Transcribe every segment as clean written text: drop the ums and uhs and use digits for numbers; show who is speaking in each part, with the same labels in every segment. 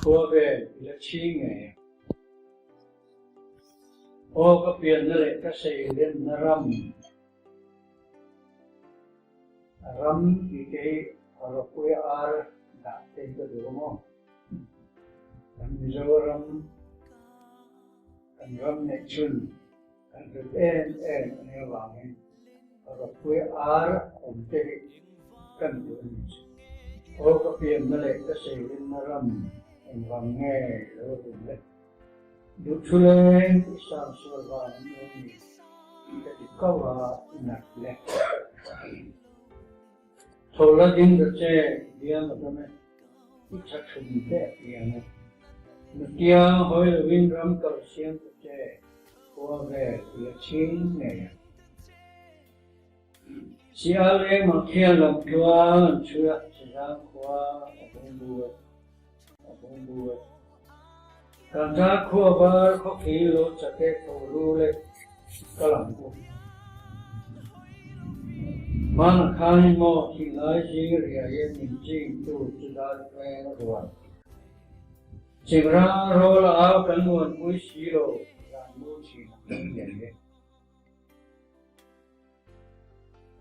Speaker 1: Khua vel i la chhing ngei a. Aw ka pianna leh ka seilenna ram, ram tih te hi ropui ar dah te hi ka duh ang aw. Kan Mizoram, kan ram neih chhun kan hlut em em a nih avangin ropui ar awm te hi kan duh a ni chu. Aw ka pianna leh ka seilenna ram engvang nge lo rum le? Duhthu leng i sang sual vang an awm ni ka ti ko a i nat le. Tho la ding ta che biang a dawm e, i tha thum te a piang e. Nutiang hawi lovin ram kal siam ta che khua vel i la chhing ngei ang. Sial leng mang khian lam tluang an chhui a, Sazang khua a bung bu e. A bung bu e. Kan ta khua var khawkhi lo chake tho lu le ka lang u. Hmana khanin maw thinlai zing riai e min ching tu chu dar veng a ruan. Chingrang rawl a au kan muanpui si lo zan mu thin a kan ngei e.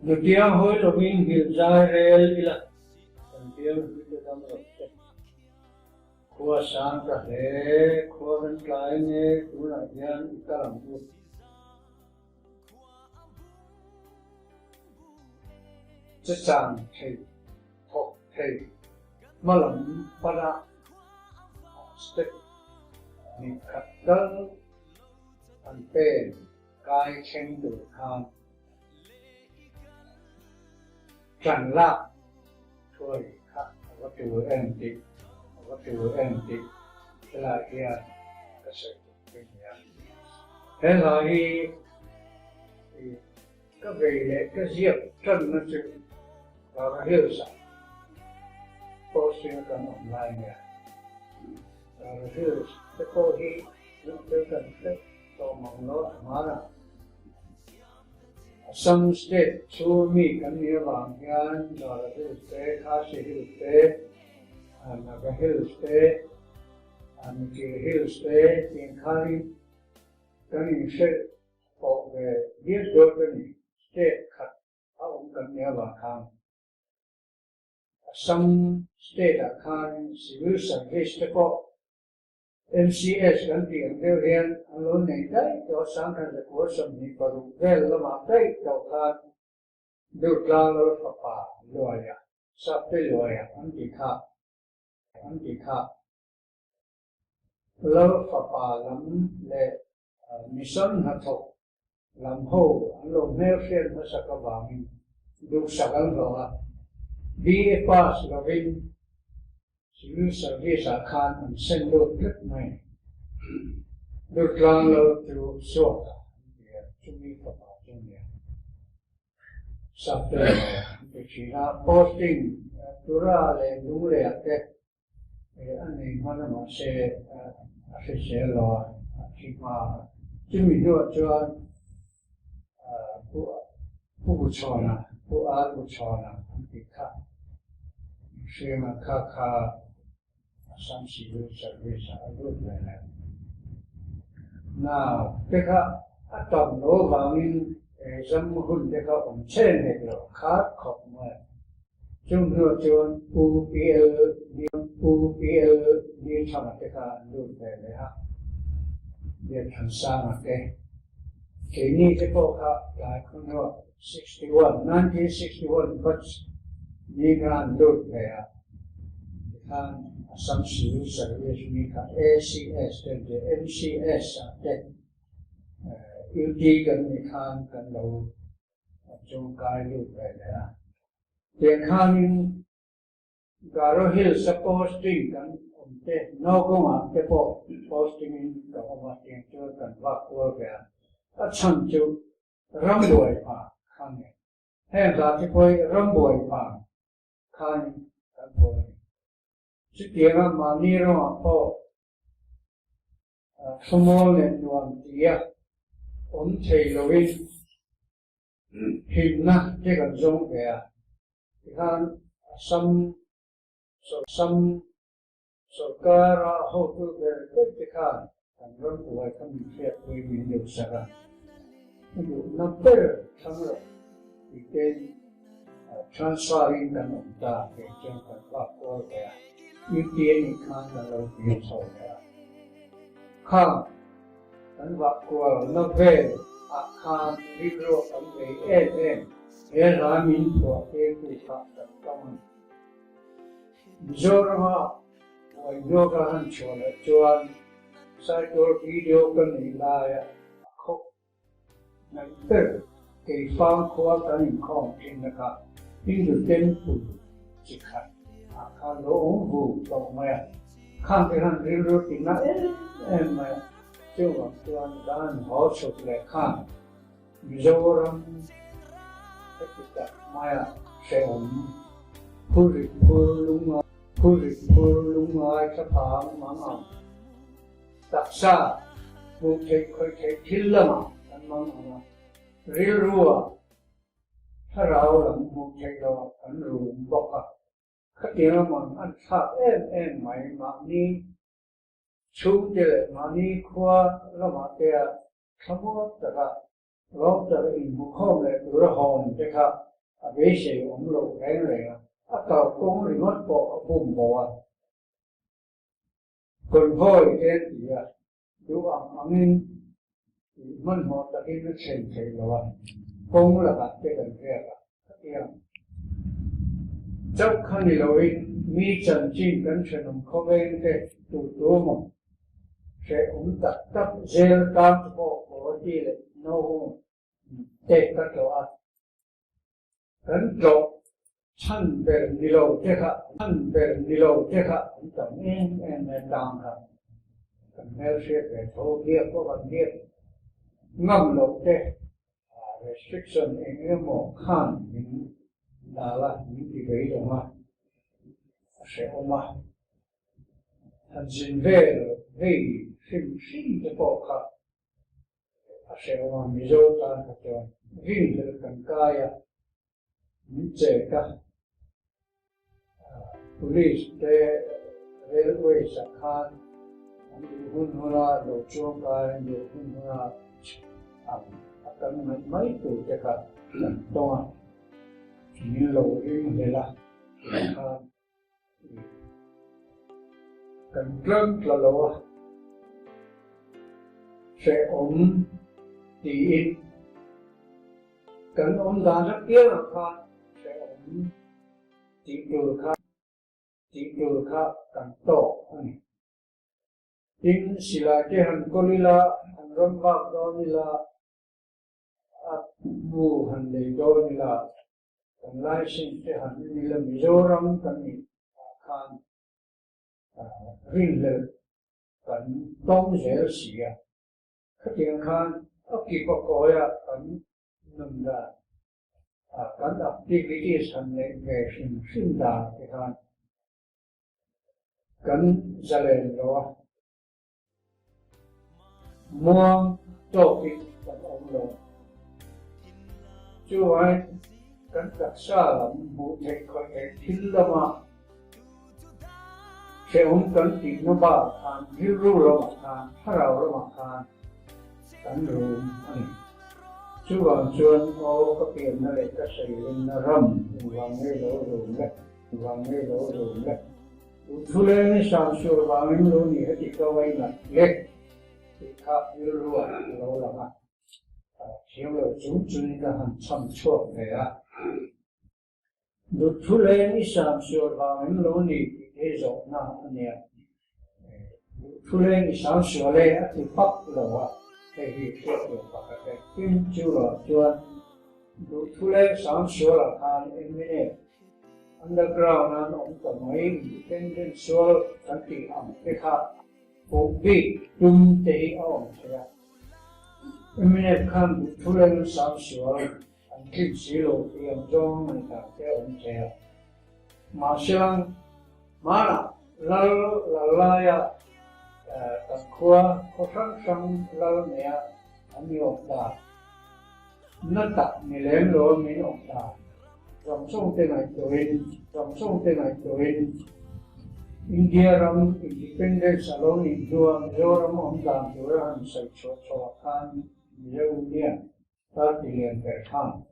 Speaker 1: Nutiang hawi lovin nghilh zai rel ila kan bial hlui te dam rawh se. Khua sang ta hle, khua kan tlai nge tunah hian i kal ang u. Chechang thei, thawk thei, hma lam pana step hnih khat tal an pen. Kai thleng tur khan ṭan lak thuai kha a va ṭul em tih a va ṭul em tih helai hian ka sawi tum ve nia. He hla hi ka vei leh ka ziak ṭanna chu Rara Hills ah posting a kan awm lai nia. Rara Hills te pawh hi thil kan hre Tawh mang lo a hman a. Assam state chu mi kan nih avang hian Garo Hills te, Khasi Hills te, Naga Hills te, Mikir Hills te tiang khanin kan inhrilh pawh ve diat duat a ni. State khat a awm kan nih avang khan Assam state ah khan civil service te pawh MCS kan tih ang deuh hian an lo nei daih tawh a, 1926 vel lamah daih tawh khan Durtlang Lal fapa Luaia, Sapte Luaia an ti kha, an ti kha. Lal fapa lam leh mission hnathawk lam ho an lo hmelhriat hmasak avangin duhsak an hlawh a, BA pass lovin Civil Service ah khan an sen lut tlat mai. Durtlang lo chu suak a an ti a, chumi fapa chu a nia. Sapte lo an ti thin a, posting tura leh Lungleiah te A nei hman a mahse a hrisel lo a, a thi hma a. Chumi hnuah chuan Pu Pu Buchhawna, Pu Ar Buchhawna an tih kha mihringa kha kha Assam Civil Service ah a lut ve leh. Nau te kha a tam lo vangin exam hun te kha awm chen hek lo, khat khawp mai. Chung hnuah chuan Pu PL Pu PL Nithanga te kha an lut ve leh a, Biakthansanga te. Keini te pawh kha tlai khaw hnuah 61, 1961 batch mi kha an lut ve a, tikhan Assam Civil Service mi kha ACS te an ti a, MCS ah te UT kan nih khan kan lo A chungkai lut ve leh a. Tiang khanin Garo Hills a posting kan awm te, Nowgong-ah te pawh posting in ka awm a, tiang chuan kan vak kual ve a. A chhan chu rambuai pa kha nge. Heng hla te pawh hi rambuai pa khanin kan pawh a ni. Chutianga mahni ramah pawh Thlamawl leh nuam tia awm thei loin himna te kan zawng ve a, tikhan Assam Assam Sorkara hotu ber ber te khan kan ram buai kha min hriatpui min deuh sak a, i duhna ber thlang rawh tih tein transfer in kan awm ta tih chuan kan vak kual ve a, UPA nih khan kan lo dil chho leh a. Khang kan vah kual na vel ah khan rilru kan vei em em, he hla min phuah tirtu kha kan tawng a ni. Mizorama Uaihnuaka han chhuah leh chuan Saitual video ka neih laia a khawp ngaih ber Keifang khua kan inkhawm thinna kha Hindu temple chi khat ah khan lo awm vu tawh mai a, khang te khan rilru tina em em mai a, chuvang chuan kan haw chhuk leh khan Mizoram heti tak maia hrehawm phurrit phur lungngai phurrit phur lungngai thlaphang mang ang. Taksa hmuh theih khawih theih thil lamah kan mang ang a, rilrua thlarau lam hmuh theih lohah kan rum bawk a. Khatiang man an thlak em em mai mahni chhungte leh mahni khua lamah te a Thlamuang taka lawm taka inhmukhawm leh tura hawn te kha a beisei awm loh reng reng a, a kalkawng ringawt pawh a bum bo a. Convoy te an ti a, duh ang angin tih hmanhmawh takin a thlen thei lo a, kawng lakah te kan riak a, khatiang chauh kha ni loin mi chanchin kan thenawm khawveng te tu tu maw Hrehawm tak tak zel tan chu pawh Kawti leh No te ka tlawh a, kan tlawh chhan ber ni lo te kha chhan ber ni lo te kha an tam em em mai tang kha kan hmelhriat ve tho biak pawh kan biak ngam loh te restriction eng emaw khan min dal a, min ti beidawng a, a hrehawm a. Han zin vel vei hrim hrim te pawh kha a hrehawm a, Mizo tan kha chuan rinhlelh kan kai a, min chek a, Police te railways ah khan an duh hun huna lo chuang kai, an duh hun huna ang a kan ngaih mai tur te kha kan tawng a, min lo ringhlelh a, khan Kan tlang tla lo a, hrehawm tiin kan awm dan apiangah khan hrehawm tih tur kha tih tur kha kan tawk a ni. Tin, silai te han kawl ila, han ram vak dawn ila, a bu han lei dawn ila, Kan license te han en ila Mizoram kan nih ah khan rinhlelh kan tawng zel si a, khatiang khan a kip a kawi a kan nun dan ah kan activities han neih ve hrim hrim dan te khan kan zalen lo a. Muang tawkin kan awm lo. Chuvain kan taksa lam hmuh theih khawih theih thil lama hrehawm kan tihna bak khan rilru lamah khan, thlarau lamah khan kan rum a ni. Chuvang chuan aw ka pianna leh ka seilenna ram engvang nge lo rum le, engvang nge lo rum le. Thuleng i Samsual vangin lo ni heti ka vai ngat le tih kha rilruah a lo lang a, thiam lo chung chungin ka han chham chhuak ve a. Duhthuleng i Samsual vangin lo ni tih hi zawhna a nia. Duhthuleng i Samsual e a ti fak lo a, hei hi hriat tur pakhat e. Tin, chu ruah chuan Duhthuleng Samsual-ah khan mnf Underground an awm ta mai, independent sual kan tih ang te kha pawh bik tum te hi a awm thei a. Mnf khan duhthuleng sang sual an tling si lo tih ang zawng ngaihdan te a awm thei a. Mahselang hmanah lal lal laia kan khua khaw hrang hrang lal neia an ni awm ta. Na tak ni lem lo min awm ta. Zawng zawng te ngaihtuahin, zawng zawng te ngaihtuahin. India ram independence a lo nih hnua Mizoram awm dan tura han sawi chhuah chhoah khan Mizo Union party lian ber khan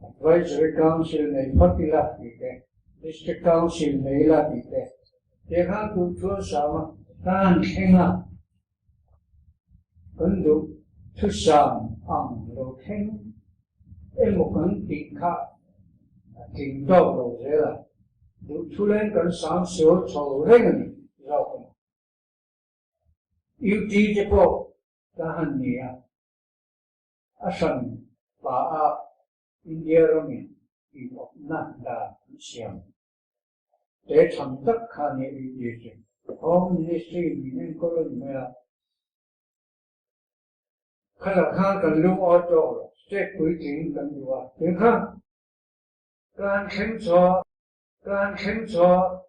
Speaker 1: Advisory Council nei phawt ila tih te, District Council nei ila tih te, tih khan duh chuan sama ka han thleng a, kan duh thusam ang lo thleng emaw kan tih kha a tling tawk lo zel a, duh thuleng kan sam sual chho reng a ni zawk a ni. UT te pawh ka han ni a, a hran pa a India ramin inawpna dan an siam. Te tham tak kha nia UT chu. Home Ministry min enkawl a ni mai a. Khala khan kan lungawi tawk lo, state puitling kan duh a. Tin kha kan thleng chaw, kan thleng chaw,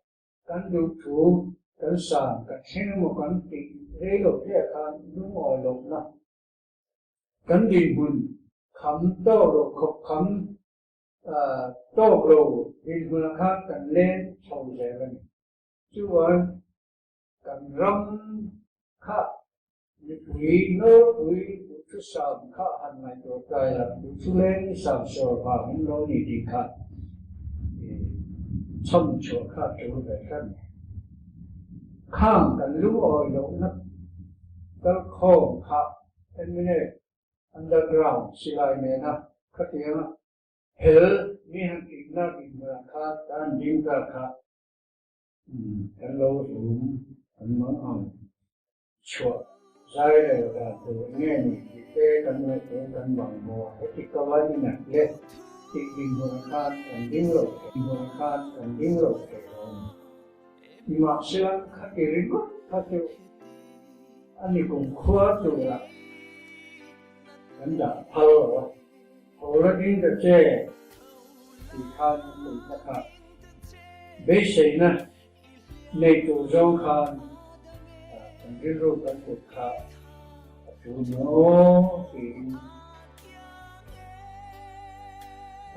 Speaker 1: kan duh thu, kan san, kan thleng emaw kan tih rei lo hriat khan lungawi lohna kan dinhmun kham tawk lo khawp kham tawk lo dinhmunah khan kan leng chho zel a ni. Chuan kan ram kha mipui nawlpui duhthusam kha han ngaihtuah kai la, duhthuleng sam sawr vangin lo ni tih kha chham chhuah kha tul ve hran a ni. Khang kan lungawi lohna kalkhawm kha mna underground silai nena khatianga hel mi han tihna dinhmunah khan kan ding ta kha kan lo rum kan mang ang chhuah zai rel dan tur nge ni tih te kan ngaihtuah kan bang maw heti ka va inat le tih dinhmunah khan kan ding lo thei dinhmunah khan kan ding lo thei lo a ni. Nimahsela khati ringawt kha chu a ni kumkhua tura kan dah phal lo a, tho la ding ta che tih khan a puihna kha beiseina nei tur zawng khan kan rilru kan put kha a tul maw tiin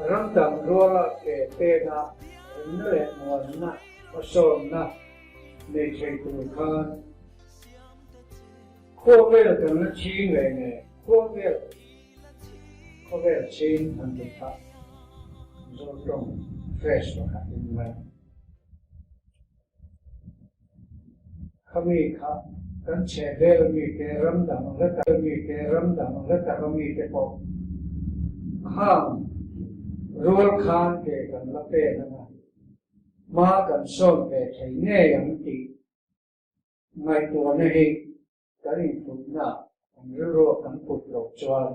Speaker 1: ram dang ruala ke pena rinna leh muanna hmasawnna nei thei tur khan Khawvel kan la ching ve nge? Khawvel, khawvel ching han ti kha Mizo tawng fresh pakhat in mai. Khami kha kan chhehvel mite ram dang la tak mite ram dang la tak a mite pawh khang rual khan ke kan la pen anga hma kan sawn ve thei ngei ang tih Ngaihtuahna hi kan inputna kan rilru a kan put loh chuan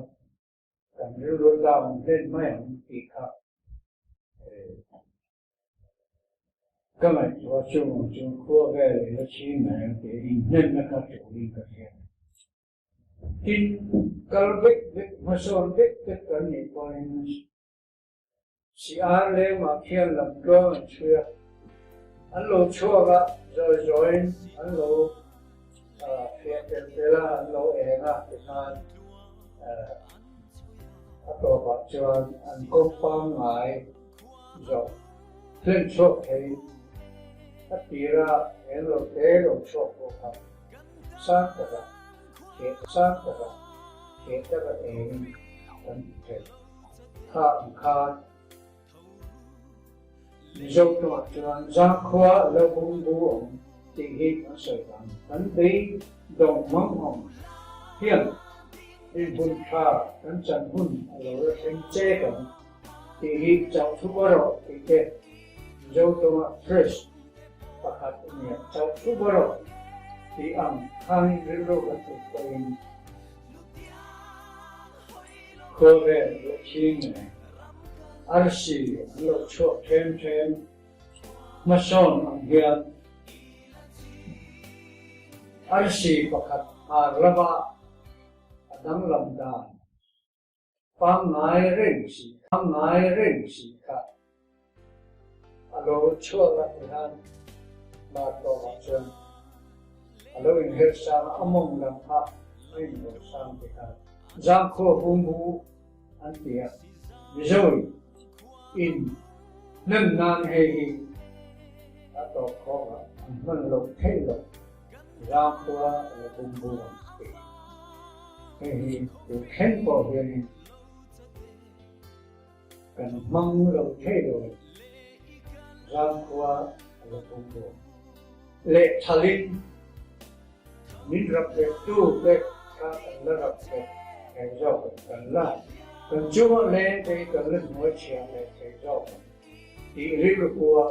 Speaker 1: kan rilru down hlen mai ang tih kha ka ngaihtuah chung ang chu khua vel i la chhing mai ang tih inhnemna kha tulin ka hria. Tin, kal vek vek hmasawn vek vek kan nih pawhin Si ar lengah khian lamtluang an chhui a, an lo chhuak a, zawi zawiin an lo fiah tel tel a, an lo eng a tikhan a tawpah chuan an kawng pangngai zawh hlen chhuak thei a tira eng lo te lo chhuak pawh kha sang takah fiah sang takah fiah taka engin kan hmu thei. Kha ang khan Mizo tawngah chuan Zangkhua a lo bung bu awm tih hi kan sawi vang. Kan beidawng mang awm hian inhmun tha kan chan hun a lo la thleng chek ang tih hi chauh thu erawh tih te Mizo tawngah phrase pakhat a nia. Chauh thu erawh tih ang khanin rilru kan put pawhin Khawvel la ching nge arsi an lo chhuak them them hmasawn ang hian arsi pakhat har lama a danglam dan pangngai reng si pangngai reng si kha a lo chhuak a tihan Martawngah chuan a lo inher sang a, a mawng lam kha a inhaw sang ti khan Zangkhua bungbu an ti a, Mizoin in hnem nan hei hi a tawp khawk a. an hman loh theih loh zangkhua la bungbu ang tih. Hei hi tu thleng pawh hianin kan hmang lo thei lo a ni. Zangkhua la bungbu ang. Lehthalin min rap bettu te kha kan la rap bet thei zawk ang, kan la kan chunga leng te hi kan la hnuai chhiah leh thei zawk ang tih rilru pua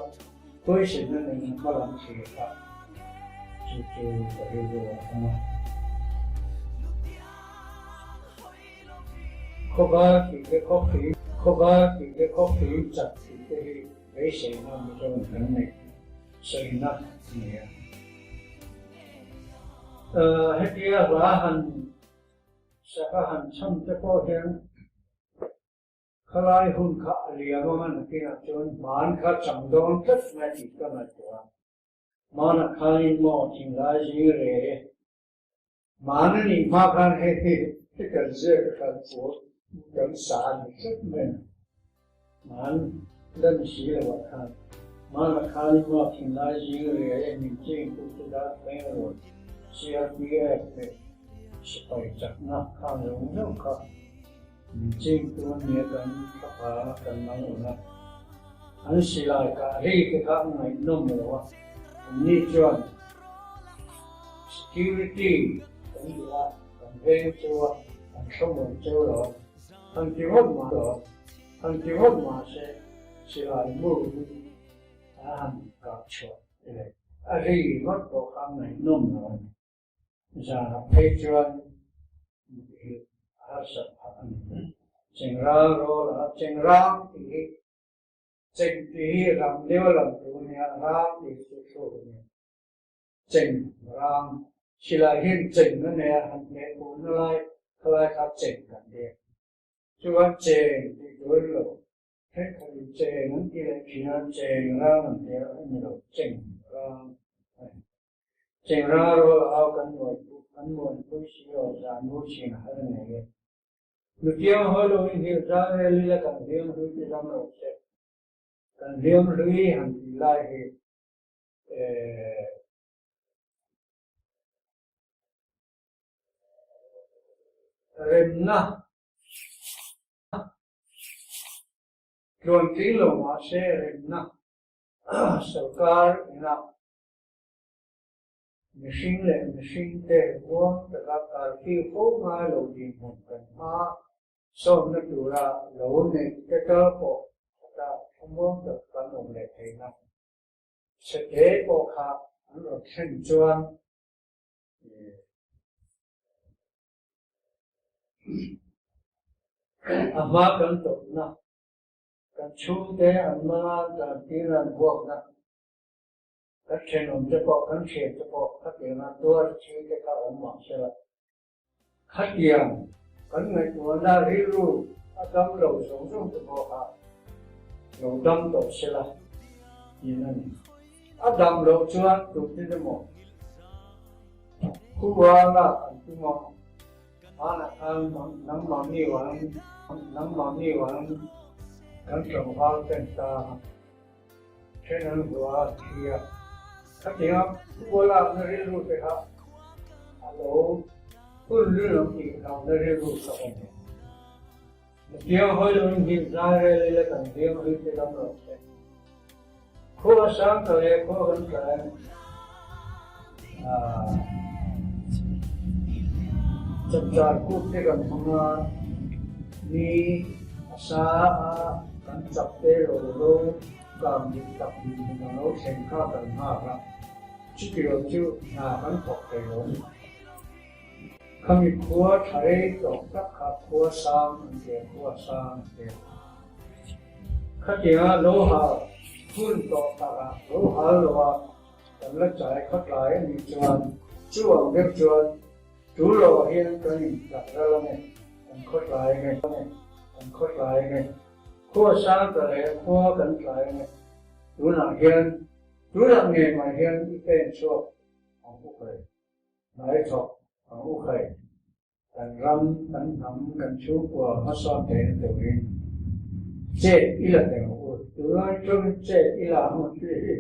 Speaker 1: huaisenna nena hma lam thlir kha chu chu ka rilru a awm a. Khawvar tih te khawpui, khawvar tih te khawpui chak tih te hi beiseina Mizoram kan neih. Sawina a ni a. Hetia hla han saka han chhan te pawh hian khalai hun kha a liam ang a nakinah chuan hman kha chang dawn tlat mai tih ka ngaihtuah a. Hmanah khanin maw thinglai zing re e. Hman a nih hma khan hei hi kan ziak a kan pawl kan sa a ni tlat mai a. Hman la ni si lo ah khan hmanah khanin maw thinlai zing ria e min cheng tu te dar thleng a rawn CRPF leh sipai chakna khan zawng zawng kha min cheng tu an nia kan thlapa kan mang un a. An silai kah ri te kha a ngaihnawm lo a, anni chuan security kan duh a, kan veng cheu a, kan thlawmawm cheu lo a, han ti ngawt mah lo a, han ti ngawt mah se silai mu hi a han kah chhuah leh a ri ngawt pawh kha a ngaihnawm lo a ni. Zanah phei chuan mutthilh a harsat phah a ni. Chengral rawl a, chengrang tih hi cheng tih hi ram deuh a lam tur a nia, rang tih hi chu thluk a nia. Chengrang, silai hian cheng a nei a, han hmeh puhna lai khalai kha cheng kan ti a. Chuan cheng tih tur a ni lo, thenkhatin cheng an ti leh thin a, chengrang an ti a, a ni lo, chengrang a ni. Chengrang rual au kan muan an muanpui si lo zan mu chin a hal ngei e. Nutiang hawi lo in hil zan rel ila kan hliam hlui ti ram lo se. Kan hliam hlui han tih lai hi eh remna tluantling lo mahse remna sorkar inah Mihring leh mihring te muang taka karfiu fo ngai lo dinhmun kan hma sawmna tura lo neih te tal pawh khata thlamuang tak kan awm leh theihna chhete pawh kha an rawn thlen chuan a hma kan tawpna kan chhungte an hmanga tantir an vuakna Kan thenawm te pawh, kan thian te pawh khatianga tuar thil te kha awm mah se la, khatiang kan ngaihtuahna rilru a dam lo zawng zawng te pawh kha lo dam tawh se la tiin a ni. A dam loh chuan tutin emaw khua lak an tum ang, hmanah khan nangmahni vangin nangmahni vangin kan tlangval ten ta a. Then an hua a thi a, khatianga khua lakna rilru te kha a lo hun rilawm tih hlauhna rilru kha awm e. Hetiang hawi loin hlim zai rel ila kan hliam hlui te dam lo se. Khua sang ta leh khua kan tlai chapchar kut te kan hmang a, ni a sa a kan chak te lo lo kang dik tak dinhmun a lo thleng kha kan nghak a, chutilo chu hna kan thawk thei lo a ni. Khami khua tha rei tawk tak kha khua sang an ti a, khua sang an ti a. Khatianga lo hal hun tawh takah lo hal lo a, Kan la chai khat lai a nih chuan chu ang deuh chuan tul lo ah hian kan in tlak ral ange, kan khaw tlai ange, kan khaw tlai ange, khua sang ta leh khua kan tlai ange, tunah hian, tunah ngei mai hian i pen chhuak ang u khai, hnai thawk ang u khai, kan ram, kan hnam, kan chhungkua hmasawn theihna turin chet i la teh ang u, tunlai tawngin chet i la ang u tih hi.